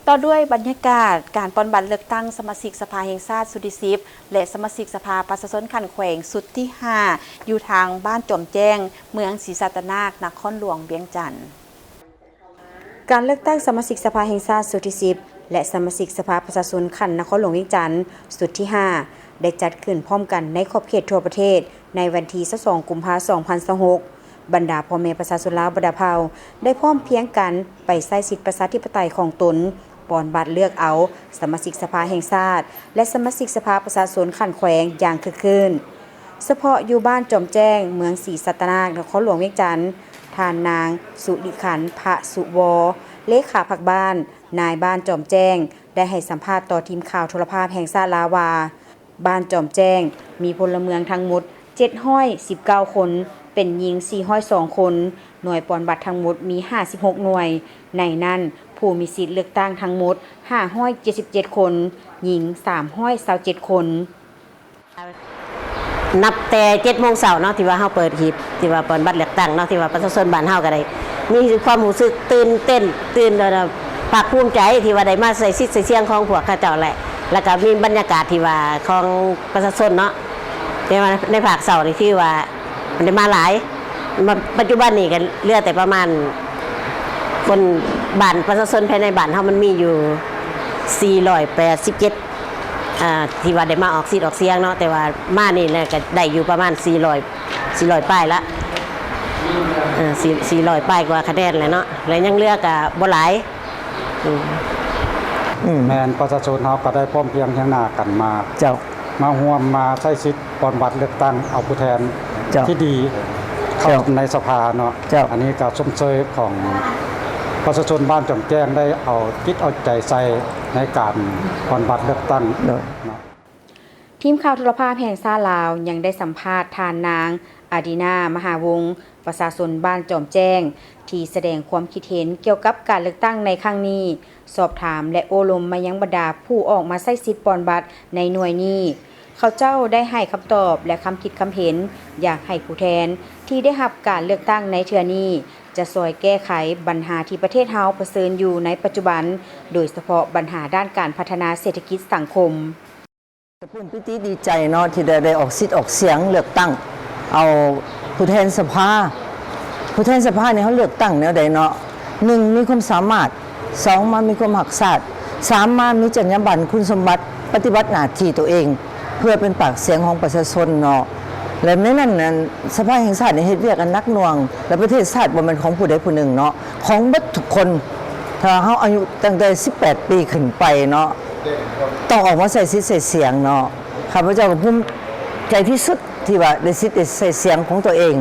ຕໍ່ດ້ວຍບັນຍາກາດການປ່ອນບັດເລືອກຕັ້ງສະມາຊິກສະພາແຫ່ງຊາດຊຸດທີສິບ ແລະ ສະມາຊິກສະພາປະຊາຊົນຂັ້ນແຂວງຊຸດທີຫ້າ ຢູ່ທາງບ້ານຈອມແຈ້ງ ເມືອງສີສັດຕະນາກ ນະຄອນຫຼວງວຽງຈັນ. ການເລືອກຕັ້ງສະມາຊິກສະພາແຫ່ງຊາດຊຸດທີສິບ ແລະ ສະມາຊິກສະພາປະຊາຊົນຂັ້ນນະຄອນຫຼວງວຽງຈັນຊຸດທີຫ້າ ໄດ້ຈັດຂຶ້ນພ້ອມກັນໃນຂອບເຂດທົ່ວປະເທດ ໃນວັນທີຊາວສອງ ກຸມພາ ສອງພັນຊາວຫົກ. ບັນດາພໍ່ແມ່ປະຊາຊົນລາວບັນດາເຜົ່າ ໄດ້ພ້ອມພຽງກັນໄປໃຊ້ສິດປະຊາທິປະໄຕຂອງຕົນ, ປ່ອນບັດເລືອກເອົາສະມາຊິກສະພາແຫ່ງຊາດ ແລະ ສະມາຊິກສະພາປະຊາຊົນຂັ້ນແຂວງຢ່າງຄຶກຄື້ນ. ສະເພາະຢູ່ບ້ານຈອມແຈ້ງ ເມືອງສີສັດຕະນາກ ນະຄອນຫຼວງວຽງຈັນ, ທ່ານນາງ ສຸລິຂັນ ພະສຸວໍ ເລຂາພັກບ້ານ ນາຍບ້ານຈອມແຈ້ງ ໄດ້ໃຫ້ສຳພາດຕໍ່ທີມຂ່າວໂທລະພາບແຫ່ງຊາດລາວວ່າ ບ້ານຈອມແຈ້ງມີພົນລະເມືອງທັງໝົດເຈັດຮ້ອຍສິບເກົ້າຄົນ, ເປັນຍິງສີ່ຮ້ອຍສອງຄົນ, ໜ່ວຍປ່ອນບັດທັງໝົດມີຫ້າສິບຫົກໜ່ວຍ, ໃນນັ້ນຜູ້ມີສິດເລືອກຕັ້ງທັງໝົດຫ້າຮ້ອຍເຈັດສິບເຈັດຄົນ, ຍິງສາມຮ້ອຍຊາວເຈັດຄົນ. ນັບແຕ່ເຈັດໂມງເຊົ້າເນາະ ທີ່ວ່າເຮົາເປີດຫີບ ທີ່ວ່າປ່ອນບັດເລືອກຕັ້ງເນາະ ທີ່ວ່າປະຊາຊົນບ້ານເຮົາກໍໄດ້ມີຄວາມຮູ້ສຶກຕື່ນເຕັ້ນ ຕື່ນ ເອີ ພາກພູມໃຈທີ່ວ່າໄດ້ມາໃຊ້ສິດໃຊ້ສຽງຂອງພວກເຂົາເຈົ້າແຫຼະ ແລ້ວກໍມີບັນຍາກາດທີ່ວ່າຂອງປະຊາຊົນເນາະ ແຕ່ວ່າໃນພາກເຊົ້ານີ້ຖືວ່າໄດ້ມາຫຼາຍ ມາປັດຈຸບັນນີ້ກໍເຫຼືອແຕ່ປະມານ ຄົນບ້ານ ປະຊາຊົນພາຍໃນບ້ານເຮົາມັນມີຢູ່ສີ່ຮ້ອຍແປດສິບເຈັດ ອ່າ ທີ່ວ່າໄດ້ມາອອກສິດອອກສຽງເນາະ ແຕ່ວ່າມານີ້ແຫຼະກໍໄດ້ຢູ່ປະມານສີ່ຮ້ອຍ ສີ່ຮ້ອຍປາຍລະ ເອີ ສີ່ ສີ່ຮ້ອຍປາຍກວ່າຄະແນນແຫຼະເນາະ ແລະຍັງເຫຼືອກໍບໍ່ຫຼາຍ. ອືມ ອືມ ແມ່ນ ປະຊາຊົນເຮົາກໍໄດ້ພ້ອມພຽງຮຽງໜ້າກັນມາ ເຈົ້າ ມາຮ່ວມມາໃຊ້ສິດ ປ່ອນບັດເລືອກຕັ້ງເອົາຜູ້ແທນ ເຈົ້າ ທີ່ດີເຂົ້າ ເຈົ້າ ໃນສະພາເນາະ ເຈົ້າ ອັນນີ້ກໍຊົມເຊີຍຂອງປະຊາຊົນບ້ານຈອມແຈ້ງ ໄດ້ເອົາຈິດເອົາໃຈໃສ່ໃນການປ່ອນບັດເລືອກຕັ້ງ ໂດຍ ເນາະ. ທີມຂ່າວໂທລະພາບແຫ່ງຊາດລາວ ຍັງໄດ້ສຳພາດທ່ານນາງ ອາດີນາ ມະຫາວົງ ປະຊາຊົນບ້ານຈອມແຈ້ງ ທີ່ສະແດງຄວາມຄິດເຫັນກ່ຽວກັບການເລືອກຕັ້ງໃນຄັ້ງນີ້, ສອບຖາມ ແລະ ໂອ້ລົມມາຍັງບັນດາຜູ້ອອກມາໃຊ້ສິດປ່ອນບັດໃນໜ່ວຍນີ້. ເຂົາເຈົ້າໄດ້ໃຫ້ຄຳຕອບ ແລະ ຄຳຄິດຄຳເຫັນ ຢາກໃຫ້ຜູ້ແທນທີ່ໄດ້ຮັບການເລືອກຕັ້ງໃນເທື່ອນີ້ ຈະຊ່ອຍແກ້ໄຂບັນຫາທີ່ປະເທດເຮົາປະເຊີນຢູ່ໃນປັດຈຸບັນ, ໂດຍສະເພາະບັນຫາດ້ານການພັດທະນາເສດຖະກິດສັງຄົມ. ກະພູມປີຕິດີໃຈເນາະ ທີ່ໄດ້ ໄດ້ອອກສິດອອກສຽງເລືອກຕັ້ງເອົາຜູ້ແທນສະພາ. ຜູ້ແທນສະພານີ້ເຮົາເລືອກຕັ້ງແນວໃດເນາະ? ໜຶ່ງ ມີຄວາມສາມາດ, ສອງ ມາມີຄວາມຮັກຊາດ, ສາມ ມາມີຈັນຍາບັນຄຸນສົມບັດປະຕິບັດໜ້າທີ່ໂຕເອງ ເພື່ອເປັນປາກສຽງຂອງປະຊາຊົນເນາະ. ແລະ ໃນນັ້ນນັ້ນ ສະພາແຫ່ງຊາດນີ້ເຮັດວຽກອັນໜັກໜ່ວງ ແລະ ປະເທດຊາດບໍ່ແມ່ນຂອງຜູ້ໃດຜູ້ໜຶ່ງເນາະ ຂອງເບິດທຸກຄົນ. ຖ້າເຮົາອາຍຸຕັ້ງແຕ່ສິບແປດປີຂຶ້ນໄປເນາະ ຕ້ອງອອກມາໃຊ້ສິດໃຊ້ສຽງເນາະ. ຂ້າພະເຈົ້າກໍພູມໃຈທີ່ສຸດທີ່ວ່າໄດ້ສິດໄດ້ໃຊ້ສຽງຂອງຕົວເອງ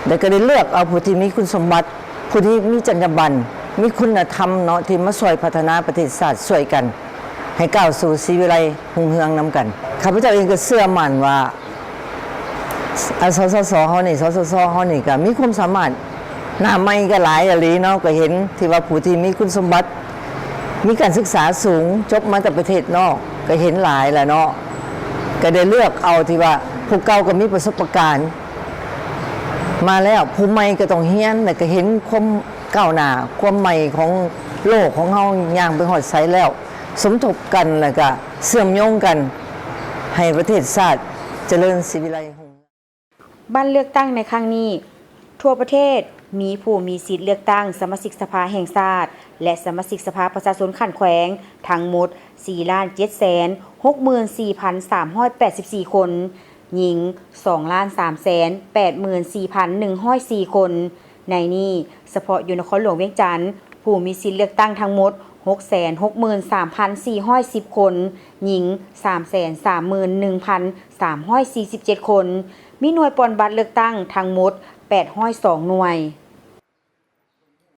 ແລະ ກໍໄດ້ເລືອກເອົາຜູ້ທີ່ມີຄຸນສົມບັດ ຜູ້ທີ່ມີຈັນຍາບັນ ມີຄຸນນະທຳເນາະ ທີ່ມາຊ່ວຍພັດທະນາປະເທດຊາດ ຊ່ວຍກັນໃຫ້ກ້າວສູ່ສີວິໄລຮຸ່ງເຮືອງນຳກັນ. ຂ້າພະເຈົ້າເອງກໍເຊື່ອໝັ້ນວ່າ ອາ ສສຊ ເຮົານີ້ ສສຊ ເຮົານີ້ກໍມີຄວາມສາມາດ ໜ້າໃໝ່ກໍຫຼາຍອີ່ຫຼີເນາະ ກໍເຫັນທີ່ວ່າຜູ້ທີ່ມີຄຸນສົມບັດ ມີການສຶກສາສູງ ຈົບມາແຕ່ປະເທດນອກ ກໍເຫັນຫຼາຍແລ້ວເນາະ ກໍໄດ້ເລືອກເອົາທີ່ວ່າຜູ້ເກົ່າກໍມີປະສົບປະການມາແລ້ວ ຜູ້ໃໝ່ກໍຕ້ອງຮຽນ ແລ້ວກໍເຫັນຄວາມກ້າວໜ້າ ຄວາມໃໝ່ຂອງໂລກຂອງເຮົາຍ່າງໄປຮອດໃສແລ້ວ ສົມທົບກັນ ແລ້ວກໍເຊື່ອມໂຍງກັນ ໃຫ້ປະເທດຊາດຈະເລີນສີວິໄລຮຸ່ງເຮືອງ. ບັດເລືອກຕັ້ງໃນຄັ້ງນີ້, ທົ່ວປະເທດມີຜູ້ມີສິດເລືອກຕັ້ງສະມາຊິກສະພາແຫ່ງຊາດ ແລະ ສະມາຊິກສະພາປະຊາຊົນຂັ້ນແຂວງທັງໝົດສີ່ລ້ານເຈັດແສນຫົກໝື່ນສີ່ພັນສາມຮ້ອຍແປດສິບສີ່ຄົນ, ຍິງສອງລ້ານສາມແສນແປດໝື່ນສີ່ພັນໜຶ່ງຮ້ອຍສີ່ຄົນ. ໃນນີ້, ສະເພາະຢູ່ນະຄອນຫຼວງວຽງຈັນ, ຜູ້ມີສິດເລືອກຕັ້ງທັງໝົດຫົກແສນຫົກໝື່ນສາມພັນສີ່ຮ້ອຍສິບຄົນ, ຍິງສາມແສນສາມໝື່ນໜຶ່ງພັນສາມຮ້ອຍສີ່ສິບເຈັດຄົນ, ມີໜ່ວຍປ່ອນບັດເລືອກຕັ້ງທັງໝົດແປດຮ້ອຍສອງໜ່ວຍ.